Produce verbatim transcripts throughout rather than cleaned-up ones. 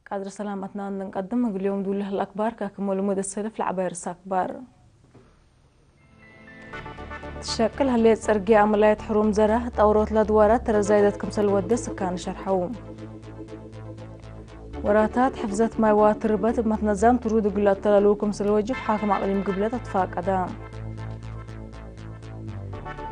ቃድር ሰላም አትናን እንቀድም እግል ዮም ዱልህ ለአክባር ከክሞ ልሙድ እሰልፍ ለዐባይ ርስ አክባር። ትሸቅል ህሌት ጽርግያ አመላየት ሕሩም ዘራ ጠውሮት ለድዋራት ተረዛይደት ክምሰል ወደ ስካን ሸርሐው። ወራታት ሕፍዘት ማይ ወትርበት እብ መትነዛም ትሩድ እግል አተላሉ ክምሰል ወጅብ ሓክም አቅሊም ግብለት አትፋቀደ።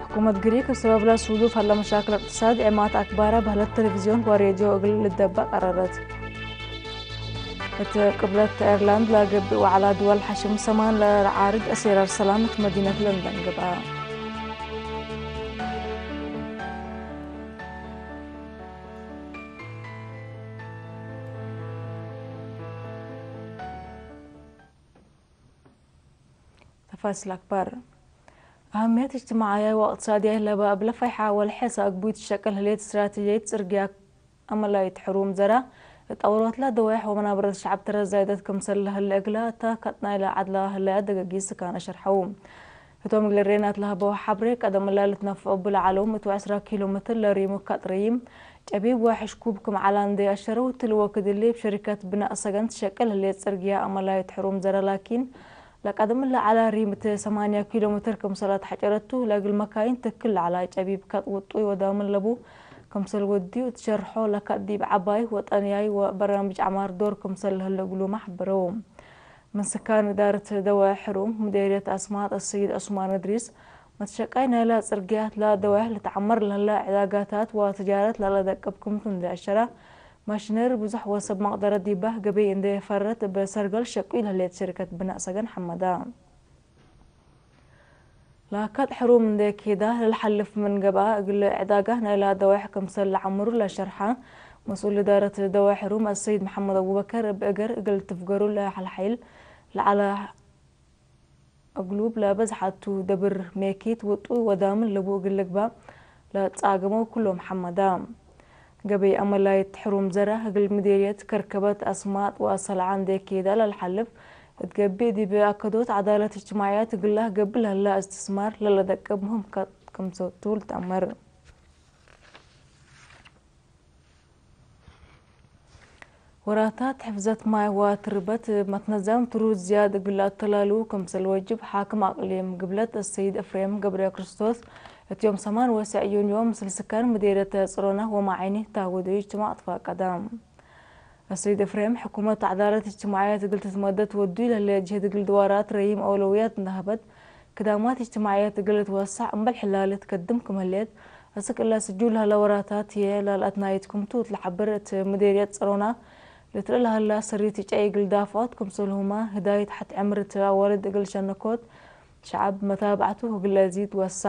ሕኩመት ግሪክ እብ ሰበብ ለሱዱፍ ሀለ መሻክል እቅትሳድ፣ ዔማት አክባረ በህለት ቴሌቪዝዮን ወሬድዮ እግል ልደበ ቀረረት። እት ቅብለት ኤርላንድ ለገብእ ወዐላ ድወል ሐሽም ሰማን ለለዓርግ አሴራር ሰላም እት መዲነት ለንደን ገብአ። ተፋሲል አክባር። አህምየት እጅትማዕያይ ወእቅትሳድያይ ለበ እብ ለፈይሐ ወለሐሰ አግቡይ ትሸቅል ህሌት እስትራቴጅየት ጽርግያ አመላይት ሕሩም ዘራ፣ እት አውሮት ለደዋይሕ ወመናበረት ሸዐብ ተረዛይደት ክምሰል ለህለ እግላ እተ ከጥናይ ለዐድላ ህለያ ደገጊት ስካነ ሸርሐው። ህቶም እግለ ሬናት ለሀበው ሐብሬ፣ ቀደም እላ ልትነፍዖ እቡ ለዐለው ምእት ወዕስራ ኪሎ ሜትር ለሪሙ ከጥርይም፣ ጨቢብ ወሕሽኩብ ክም ዐላ እንዴ አሸረው፣ እትሊ ወክድ እሊ እብ ሸሪከት ብናእ ሰገን ትሸቅል ህሌት ጽርግያ አመላይት ሕሩም ዘራ ላኪን፣ ለቀደም እለ ዐላ ሪም እት ሰማንያ ኪሎ ሜትር ክምሰል አትሐጨረቱ፣ ለእግል መካይን ትክል ለዐላ ጨቢብ ከጥ ውጡይ ወዳምን ለቡ ክምሰል ወድዩ እት ሸርሖ፣ ለከጥ ዲብ ዐባይ ወጠንያይ ወበራምጅ ዐማር ዶር ክምሰል ለህለ እግሉመ ሐበረው። ምን ስካን እዳረት ደዋይሕ ሕሩም ምዴርየት አስማጥ አሰይድ ዑስማን እድሪስ፣ መትሸቃይ ናይላ ጽርግያት ለደዋይሕ ልትዐመር ለህለ ዕዳጋታት ወትጃረት ለለደቅብ ክምቱ እንዴ አሸረ፣ ማሽነሪ ብዙሕ ወሰብ መቅደረት ዲበ ገበይ እንዴ ፈረት እብ ሰርገል ሸቁይ ለህሌት ሸሪከት ብናእ ሰገን ሐመደ። ለከጥ ሕሩም እንዴ ኬዳ ለልሐልፍ ምን ገብአ፣ እግል ዕዳጋ ናይላ ደዋይሕ ክምሰል ለዐምሩ ለሸርሐ መስኡል እዳረት ደዋይሕ ሕሩም አሰይድ መሐመድ አቡበከር፣ እብ እገር እግል ትፍገሩ ለሐልሐይል ለዐለ አግሉብ ለበዝሐቱ ደብር ሜኪት ውጡይ ወዳምን ለቡ እግል ልግባእ ለትጻገመው ኩሎም ሐመዳ። ገበይ አመላይት ሕሩም ዘራ እግል ምዴርየት ከርከበት አስማጥ ወአሰልዓ እንዴ ኬዳ ለልሐልፍ እት ገብእ፣ ዲብ አከዶት ዐዳለት እጅትማዕያት እግላ ገብእ ለህላ እስትስማር ለለደቅብ ምህም ከ-፣ ክምሰቱ ልትአመር። ወራታት ሕፍዘት ማይ ወትርበት እብ መትነዛም ትሩድ ዝያድ እግል ለአተላሉ ክምሰል ወጅብ፣ ሓክም አቅሊም ግብለት አሰይድ እፍሬም ገብረክርስቶስ፣ እት ዮም ሰማን ወሰዕ ዩንዮ ምስል ስካን ምዴርየት ጽሮና ወማዐይኒ ታወደ እጅትማዕ ትፋቀደ። አሰይድ እፍሬም፣ ሕኩመት ዐዳለት እጅትማዕየት እግል ትትመደድ ወዱይ ለህለ ጅህድ እግል ድዋራት ረዪም አውለውያት እንደ ሀበት፣ ክዳማት እጅትማዕየት እግል ልትወሰዕ እምበል ሕላል ትከድም ክም ህሌት፣ አስክ እለ ስጁል ለህለ ወራታት ህዬ ላልአትናይት ክምቱ እት ለሐብር፣ እት ምዴርየት ጸሮና ልትርእ ለህላ ሰሪት እጨይ እግል ዳፍዖት ክምሰልሁመ፣ ህዳይት ሐት ዕምር እት አዋልድ እግል ሸነኮት ሸዐብ መታብዐቱ እግል ለዚድ ወሳ።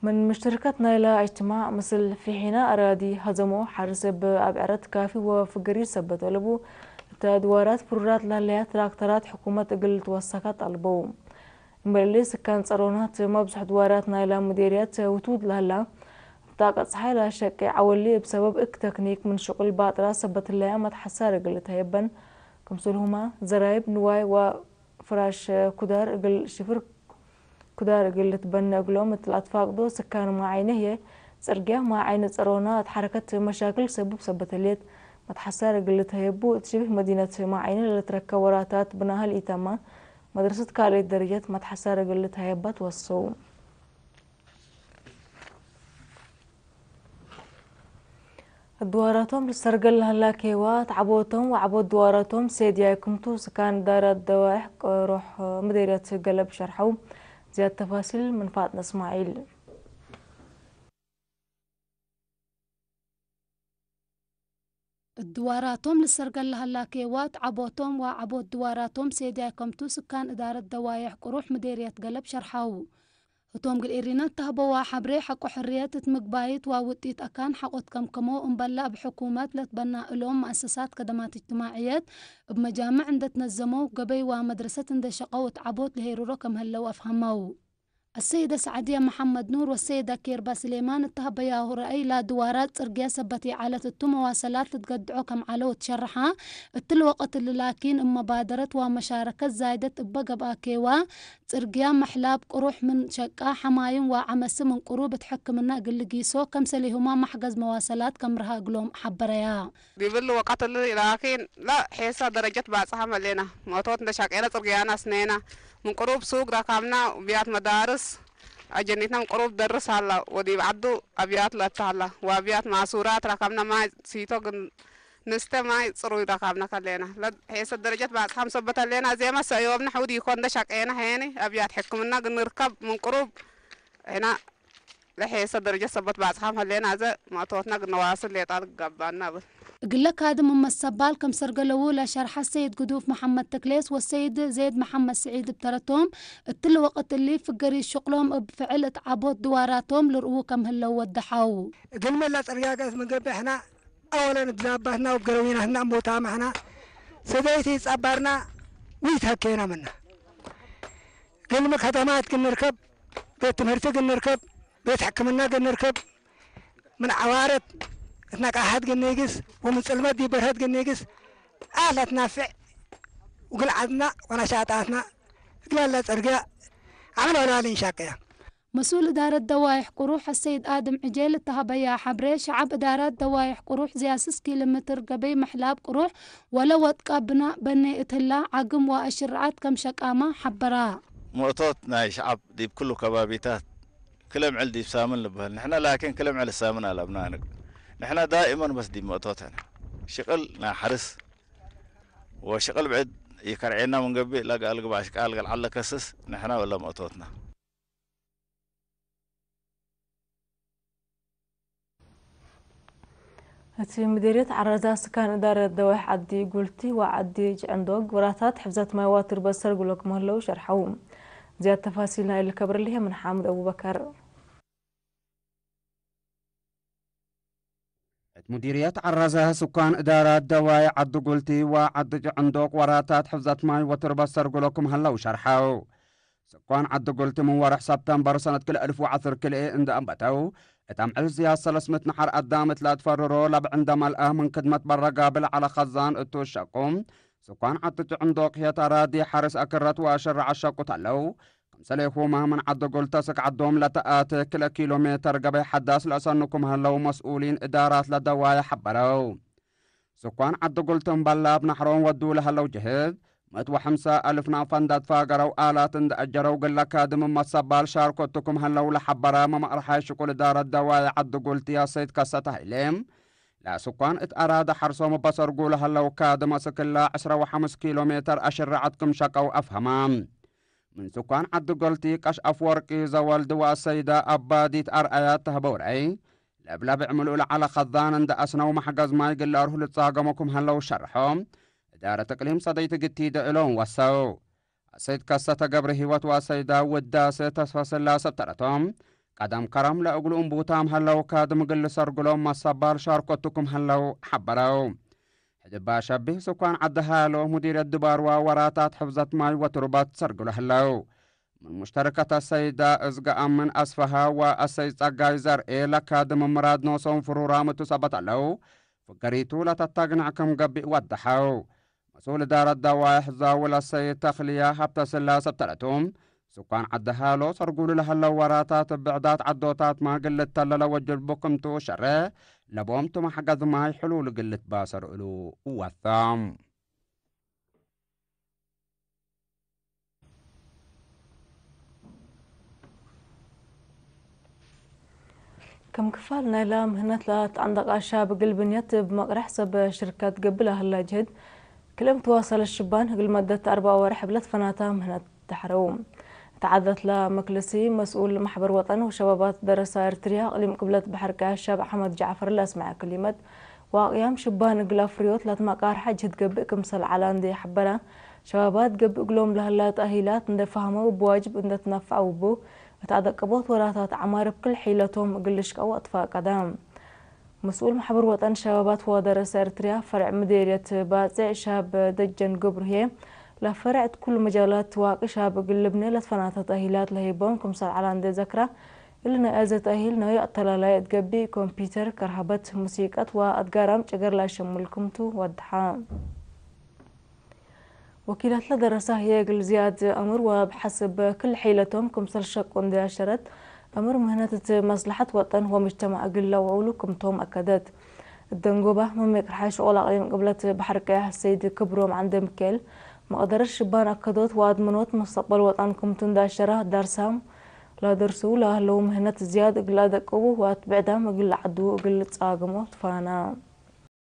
ምን ምሽትርከት ናይላ እጅትማዕ፣ ምስል ፊሒና አራዲ ሀዘሞ ሐርስ እብ አብዕረት ካፊ ወፍግሪ ሰበት አለቡ፣ እተ አድዋራት ፍሩራት ለህለያ ትራክተራት ሕኩመት እግል ልትወሰከ ጠልበው። እምበል እሊ፣ ስካን ጸሮናት መብዝሕ ድዋራት ናይላ ምዴርያት ውቱድ ለህላ፣ እብ ጣቀት ጸሓይ ለሸቄ ዐወሊ እብ ሰበብ እክ ተክኒክ ምን ሽቁል ባጥራት ሰበት ህለያ መትሐሳር እግል ልትሀየበን፣ ክምሰልሁመ ዘራይብ ንዋይ ወፍራሽ ኩዳር እግል ሽፍር ኩዳር እግል ልትበነ እግሎም እት ለአትፋቅዶ ስካን ማዐይነ ህዬ፣ ጽርግያ ማዐይነ ጸሮና እት ሐረከት መሻክል ሰቡብ ሰበት ህሌት፣ መትሐሳር እግል ልትሀየቡ እት ሽብህ መዲነት ማዐይነ ለልትረከብ ወራታት ብናሀል ኢተመ፣ መድረሰት ካልአይት ደረጀት መትሐሳር እግል ልትሀየባ ትወሰው። እድዋራቶም ልሰርገል ለህላ ኬዋት ዐቦቶም ወዐቦት ድዋራቶም ሴድያይ ክምቱ ስካን እዳረት ደዋይሕ ቅሮሕ ምዴርየት ገለብ ሸርሐው። ዝያድ ተፋሲል ምን ፋጥነ እስማዒል። እድዋራቶም ልሰርገል ለሀላ ኬዋት ዐቦቶም ወዐቦት ድዋራቶም ሴድያይ ከምቱ ስካን እዳረት ደዋይሕ ቅሩሕ ምዴርየት ገለብ ሸርሐው። ህቶም ግል ኤሪነት ተህበዋ ሐብሬ ሐቆ ሕርየት እት ምግባይት ወውጢት አካን ሐቆት ከምከሞ እምበለ እብ ሕኩመት ለትበና እሎም መአሰሳት ከደማት እጅትማዕየት እብ መጃምዕ እንደ ትነዘመው ገበይ ወመድረሰት እንደ ሸቀው እት ዐቦት ለሄሩሮ ከም ህለው አፍሀመው። አሰይደ ሰዕድየ መሐመድ ኑር ወሰይደ ኬርባ ስሌማን እት ሀበያሁ ረአይ፣ ለአድዋራት ጽርግየ ሰበት ይዐለት እቱ መዋሰላት ልትገድዖ ከም ዐለው እት ሸርሐ፣ እትሊ ወቅት እሊ ላኪን እብ መባደረት ወመሻረከት ዛይደት እበ ገብአኬዋ፣ ጽርግያ መሕላብ ቅሩሕ ምን ሸቃ፣ ሐማይም ወዐመሲ ምን ቅሩብ እት ሕክምና እግል ጊሶ ከምሰሌሁመ መሕገዝ መዋሰላት ከምርሃ እግሎም ሐበረያ። ዲብሊ ወቀት እሊ ላኪን፣ ለሔሰ ደረጀት ባጽሐም ህሌነ። መቶት እንደ ሸቄነ ጽርግያነ አስኔነ። ምን ቅሩብ ሱግ ረካብነ፣ ብያት መዳርስ አጀኒትነ ምን ቅሩብ ደርስ ሀለ። ወዲብ ዐዱ አብያት ለአተ ሀለ። ወአብያት ማሱራት ረካብነ ማይ ሲቶ ግን ንስተ ማይ ጽሩይ ረካብነ ከሌነ። ለሔሰ ደረጀት ባጽሐም ሰበት ህሌነ። አዜመ ሰእዮብነ ሕውድ ኢኮን እንደ ሸቄነ ሄኒ አብያት ሕክምና ግን ንርከብ ምን ቅሩብ ህና ለሔሰ ደረጀት ሰበት ባጽሓም ሀሌነ፣ አዜ መእቶትነ እግል ነዋስል ሌጣ ልትጋባና እብል። እግለ ካድም እመ ሰባል ክም ሰርገለዉ ለሸርሐ ሰይድ ግዱፍ መሐመድ ተክሌስ ወሰይድ ዜድ መሐመድ ስዒድ እብ ተረቶም፣ እትሊ ወቅት እሊ ፍገሪት ሽቅሎም እብ ፍዕል እት ዐቦት ድዋራቶም ልርእዉ ከም ህለው ወደሐው። እግልሚ ለጽርጋገ እት ምን ገብእ ሕና፣ አወለን እብ ዛባትና ወእብ ገረዊናትና እምቦታመ ሕና፣ ሰደይቲ ጸባርና ወኢተሀኬነ ምነ። እግልሚ ከተማት እግል ንርከብ፣ ቤት ትምህርቲ እግል ንርከብ፣ ቤት ሕክምና እግል ንርከብ፣ ምን ዐዋረት እት ነቃሐት እግል ኒግስ ወምን ጽልመት ዲብ በርሀት እግል ኒግስ አለ ትናፍዕ። ወእግል ዐድና ወነሻጣትና እግል ለለ ጽርግያ ዐመል ወላሊ እንሻቀያ። መስኡል እዳረት ደዋይሕ ቅሩሕ አሰይድ አድም ዕጄል እተ ሀበያ ሐብሬ፣ ሸዐብ እዳራት ደዋይሕ ቅሩሕ ዝያስስ ኪሎ ሜትር ገበይ መሕላብ ቅሩሕ ወለ ወጥቀ ብናእ በኔ እት ህላ ዐግም ወአሽርዓት ከም ሸቃመ ሐበራ። መእቶት ናይ ሸዐብ ዲብ ክሉ ከባቢታት ክለ ምዕል ዲብ ሳምን ልበህል። ንሕነ ላኪን ክለ ምዕል ሳምን አለብና። ንግ-፣ ንሕነ ዳኢመን በስ ዲብ መእቶት ህነ። ሽቅል ናይ ሐርስ ወሽቅል ብዕድ ኢከርዔና ምን ገብእ፣ ለገአልግብ አሽቃል ገልዓል ለከስስ ንሕነ ወለ መእቶትና። እት ምዴርየት ዐራዛ ስካን እዳረት ደዋይሕ ዐዲ ጉልቲ ወዐዲ ጭዕንዶግ ወራታት ሕፍዘት ማይ ዋትር በሰር ግሎ ክም ህለው ሸርሐው። ዝያድ ተፋሲል ናይል ከብር ልሄ ምን ሓምድ አቡበከር። እት ሙዲርየት ዐራዘ ስኳን እዳራት ደዋይ ዐዲ ጉልቲ ወዐዲ ጭዕንዶቅ ወራታት ሕፍዘት ማይ ወትርበት ሰርግሎ ክም ሀለው ሸርሐው። ስኳን ዐዲ ጉልቲ ምን ወርሕ ሰብተምበር ሰነት ክልኤ አልፍ ወዐስር ክልኤ እንደ አንበተው፣ እት አምዕል ዝያድ ሰለስ ምእት ነሐር አዳም እት ለአትፈርሮ ለብዕንደ መልአ ምን ክድመት በረጋብል ዐለ ከዛን እቱ ሸቁ፣ ስኳን ዐዲ ጭዕንዶቅ ህየት አራዲ ሐርስ አክረት ወአሸረዐ ሸቁ ተለው። ክምሰሌሁመ ምን ዐዲ ጉልተ ስክ ዐዶም ለተአቴ ክለ ኪሎ ሜተር ገበይ ሐዳስ ለአሰንኩም ሀለው መስኡሊን እዳራት ለደዋየ ሐበረው። ስኳን ዐዲ ጉልት እምበል ለአብ ነሕሮም ወዱ ለሀለው ጅህዝ፣ ምእት ወሐምሰ አልፍ ናፋ እንደ አትፋገረው አላት እንደ አጀረው ግለ ካድም መሰባል ሻርኮ እትኩም ሀለው ለሐበረ መመርሐይ ሽቁል እዳረት ደዋየ ዐዲ ጉልት የሰይድ ከሰተ ሀይሌ፣ ለስኳን እት አራደ ሐርሶም በሰርጉ ለሀለው ካድም አስክላ ዕስራ ወሐምስ ኪሎ ሜተር አሽረዐት ክም ሸቀው አፍሀማ። ምን ስኳን ዐዲ ጎልቲ ቀሽ አፍወርቂ ዘወልድ ወአሰይዳ አባዲት አርአያት ተህበው ረአይ፣ ለብለብ ዕምሉ ለዐለ ከዛን እንደ አስነው መሕገዝ ማይ ግለ አርሁ ልትጻገሙ ክም ሀለው ሸርሖ፣ እዳረት እቅሊም ሰደይቲ ግቲደ እሎም ወሰው። አሰይድ ከሰተ ገብረ ህይወት ወአሰይዳ ውዳሴ ተስፈስላሰ ተረቶም፣ ቀደም ከረም ለእግሉ እምቡታም ሀለው ካድም ግል ሰርግሎም መሰባል ሻርኮቱ ክም ሀለው ሐበረው። ሕድባ ሸቢህ ስኳን ዐዲ ሃሎ ሙዲርየት ድባርዋ ወራታት ሕፍዘት ማይ ወትሩበት ሰርግሎ ህለው። ምን ሙሽተርከተ ሰይዳ እዝገ አምን አስፈሃ ወአሰይድ ጸጋይ ዘርኤ ለካድም ምራድ ኖሶም ፍሩራም እቱ ሰበት ዐለው። ፍገሪቱ ለተተግንዕ ክም ገብእ ወደሐው። መስኡል እዳረት ደዋይሕ ዛውል አሰይድ ተክልያ ሀብተስላሰ እብ ተረቱ፣ ስኳን ዐዲ ሃሎ ሰርጉሉ ለሀለው ወራታት እብ ብዕዳት ዐዶታትመ እግል ልተለለ ወጅቡ ክምቱ ሸሬ ለቦም ቱ መሕገዝ ማይ ሕሉል እግል ልትባሰር እሉ ወሰም። ክም ክፋል ናይላ ምህነት ለአትዐንደቅ አሻብ እግል ብንየት እብ መቅረሕ ሰብ ሽርከት ገብእ ለሀላ ጅህድ፣ ክልኤ ምትዋሰለት ሽባን እግል መደት አርበዕ ወርሕ እብ ለትፈናታ ምህነት ደሐረው። እት ዐደት ለመክልሲ መስኡል መሕበር ወጠን ወሸባባት ደረሳ ኤርትርያ እቅሊም ቅብለት በሐር ቀያ ሻብ አሕመድ ጃዕፈር ለአስመዐ ክሊመት፣ ወአቅያም ሽባን እግል አፍርዮት ለትመቃርሐ ጅህድ ገብእ ክምሰል ዐለ እንዴ ሐበረ፣ ሸባባት ገብእ እግሎም ለሀላ ተእሂላት እንዴ ፈሀመው እብ ዋጅብ እንዴ ትነፈዐው እቡ፣ እት አደቅቦት ወራታት ዐማር እብ ክል ሒለቶም እግል ልሽቀው አትፋቀደ። መስኡል መሕበር ወጠን ሸባባት ወደረሰ ኤርትርያ ፈርዕ ምዴርየት ባጼዕ ሻብ ደጀን ገብሩ ህዬ፣ ለፈርዕ እት ኩሉ መጃላት ዋቂ ሻብ እግል ልብኔ ለትፈናተ ተእሂላት ለህይቦም ክምሰል ዐለ እንዴ ዘክረ፣ እሊ ናይ አዘ ተእሂል ናይ አተላላይ እት ገብእ ኮምፒተር፣ ከርሀበት፣ ሙሲቀት ወአድጋራም ጭገር ለአሸምል ክምቱ ወድሐ። ወኪላትለ ደረሰ ህዬ እግል ዝያድ አምር ወእብ ሐስብ ክል ሒለቶም ክምሰል ሸቁ እንዴ አሸረት፣ አምር ምህነት እት መስለሐት ወጠን ወምጅተማዕ እግል ለአውዕሉ ክምቶም አከደት። እት ደንጎባ መምሬ ቅርሓይ ሸቁል አቅሊም ቅብለት በሐር ቀያሕ ሰይድ ክብሮም ዐንደ ምካኤል፣ መቅደረት ሽባን አከዶት ወአድምኖት መስተቅበል ወጠን ክምቱ እንዴ አሸረ፣ ዳርሳም ለደርሱ ለህለው ምህነት ዝያድ እግል አደቅቡ ወአትብዕዳም እግል ለዐዱ እግል ጻግሞ ትፋና።